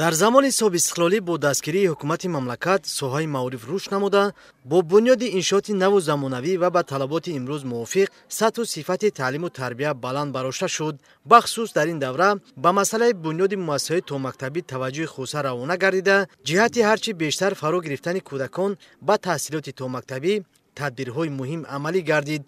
Дар замони соҳибистиқлолӣ бо дастгирии ҳукумати мамлакат соҳаи маориф рушд намуда, бо бунёди иншооти наву замонавӣ ва ба талаботи имрӯз мувофиқ сатҳу сифати таълиму тарбия баланд барошта шуд. Бахусус дар ин давра ба масъалаи бунёди муассисаҳои томактабӣ таваҷҷӯҳи хоса равона гардида, ҷиҳати ҳарчи бештар фаро гирифтани кӯдакон ба таҳсилоти томактабӣ тадбирҳои муҳим амалӣ гардид.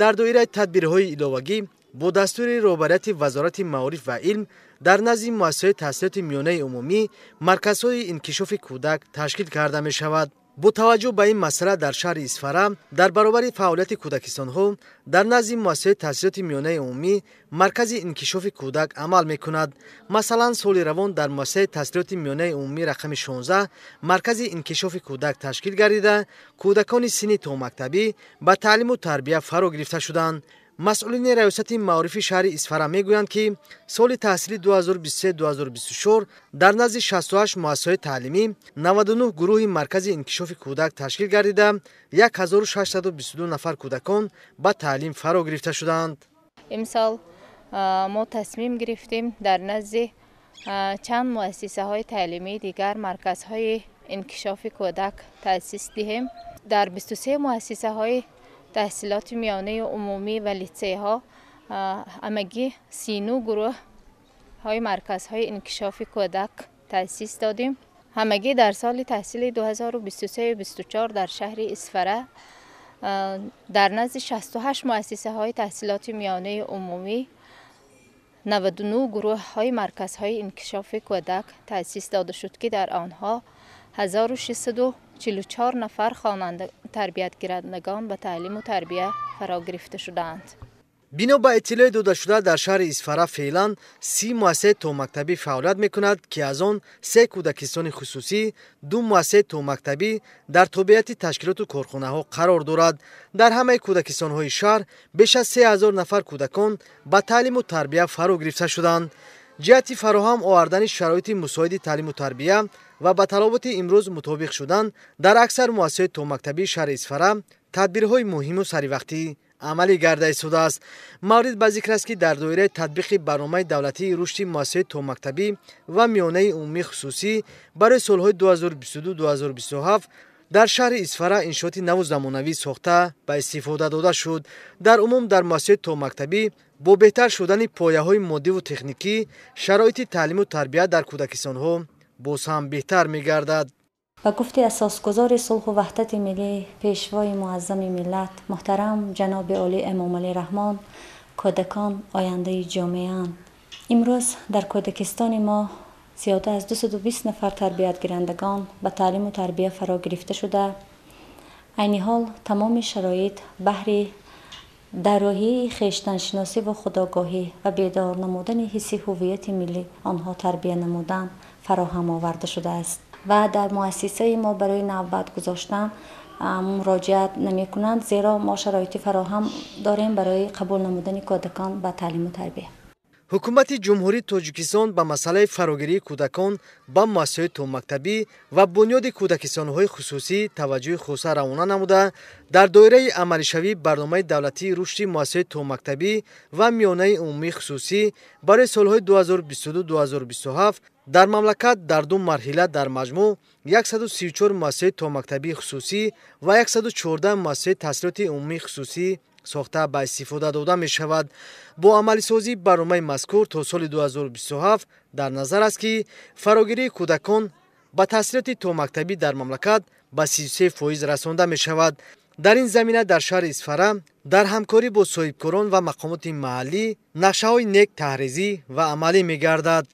Дар доираи тадбирҳои иловагӣ бо дастури роҳбарияти Вазорати маориф ва илм дар назди муассисаҳои таҳсилоти миёнаи умумӣ марказҳои инкишофи кӯдак ташкил карда мешавад. Бо таваҷҷӯҳ ба ин масъала дар шаҳри Исфара дар баробари фаъолияти кӯдакистонҳо дар назди муассисаҳои таҳсилоти миёнаи умумӣ маркази инкишофи кӯдак амал мекунад. Масалан, соли равон дар муассисаи таҳсилоти миёнаи умумӣ рақами 16 маркази инкишофи кӯдак ташкил гардида, кӯдакони синни томактабӣ ба таълиму тарбия фаро гирифта шуданд. Масъулини раёсати маорифи шаҳри Исфара мегӯянд, ки соли таҳсили 2023-2024 дар назди 68 муассисаҳои таълимӣ 99 гурӯҳи маркази инкишофи кӯдак ташкил гардида, 1622 нафар кӯдакон ба таълим фаро гирифта шуданд. Имсол мо тасмим гирифтем дар назди чанд муассисаҳои таълимии дигар марказҳои инкишофи кӯдак таъсис диҳем. Дар 23 муассисаҳои таҳсилоти миёнаи умумӣ ва литсейҳо ҳамагӣ 39 гурӯҳҳои марказҳои инкишофи кӯдак таъсис додем. Ҳамагӣ дар соли таҳсили 2023-24 дар шаҳри Исфара дар назди 68 муассисаҳои таҳсилоти миёнаи умумӣ 99 гурӯҳҳои марказҳои инкишофи кӯдак таъсис дода шуд, ки дар онҳо 1644 нафар хонанда тарбиятгирандагон ба таълиму тарбия фаро гирифта шудаанд. Бино ба иттилои додашуда дар шаҳри Исфара феълан 30 муассисаи томактабӣ фаъолият мекунад, ки аз он 3 кӯдакистони хусусӣ, 2 муассисаи томактабӣ дар тобеияти ташкилоту корхонаҳо қарор дорад. Дар ҳамаи кӯдакистонҳои шаҳр беш аз 3000 нафар кӯдакон ба таълиму тарбия фаро гирифта шуданд. Ҷиҳати фароҳам овардани шароити мусоиди таълиму тарбия ва ба талаботи имрӯз мутобиқ шудан дар аксар муассисаҳои томактабии шаҳри Исфара тадбирҳои муҳиму саривақтӣ амалӣ гарда истодааст. Маврид ба зикр аст, ки дар доираи татбиқи барномаи давлатии рушди муассисаҳои томактабӣ ва миёнаи умумии хусусӣ барои солҳои 2022-2027 дар шаҳри Исфара иншооти наву замонавӣ сохта ба истифода дода шуд. Дар умум дар муассисаҳои томактабӣ бо беҳтар шудани пояҳои моддиву техникӣ шароити таълиму тарбия дар кӯдакистонҳо боз ҳам беҳтар мегардад. Ба гуфти асосгузори сулҳу ваҳдати миллӣ, пешвои муаззами миллат муҳтарам ҷаноби олӣ Эмомалӣ Раҳмон, кӯдакон ояндаи ҷомеаанд. Имрӯз дар кӯдакистони мо зиёда аз 220 нафар тарбиятгирандагон ба таълиму тарбия фаро гирифта шуда, айни ҳол тамоми шароит баҳри дар рӯҳияи хештаншиносӣ ва худогоҳӣ ва бедор намудани ҳисси ҳуввияти миллӣ онҳо тарбия намудан фароҳам оварда шудааст. Ва дар муассисаи мо барои навбат гузоштан муроҷиат намекунанд, зеро мо шароити фароҳам дорем барои қабул намудани кӯдакон ба таълиму тарбия. Ҳукумати Ҷумҳурии Тоҷикистон ба масъалаи фарогирии кӯдакон ба муассисаҳои томактабӣ ва бунёди кӯдакистонҳои хусусӣ таваҷҷӯҳи хоса равона намуда, дар доираи амалишавии барномаи давлатии рушди муассисаҳои томактабӣ ва миёнаи умумии хусусӣ барои солҳои 2022-2027 дар мамлакат дар ду марҳила дар маҷмӯъ 134 муассисаи томактабии хусусӣ ва 114 муассисаи таҳсилоти умумии хусусӣ сохта ба истифода дода мешавад. Бо амалисозии барномаи мазкур то соли 2027 дар назар аст, ки фарогирии кӯдакон ба таҳсилоти томактабӣ дар мамлакат ба 33% расонда мешавад. Дар ин замина дар шаҳри Исфара дар ҳамкорӣ бо соҳибкорон ва мақомоти маҳаллӣ нақшаҳои нек таҳризӣ ва амалӣ мегардад.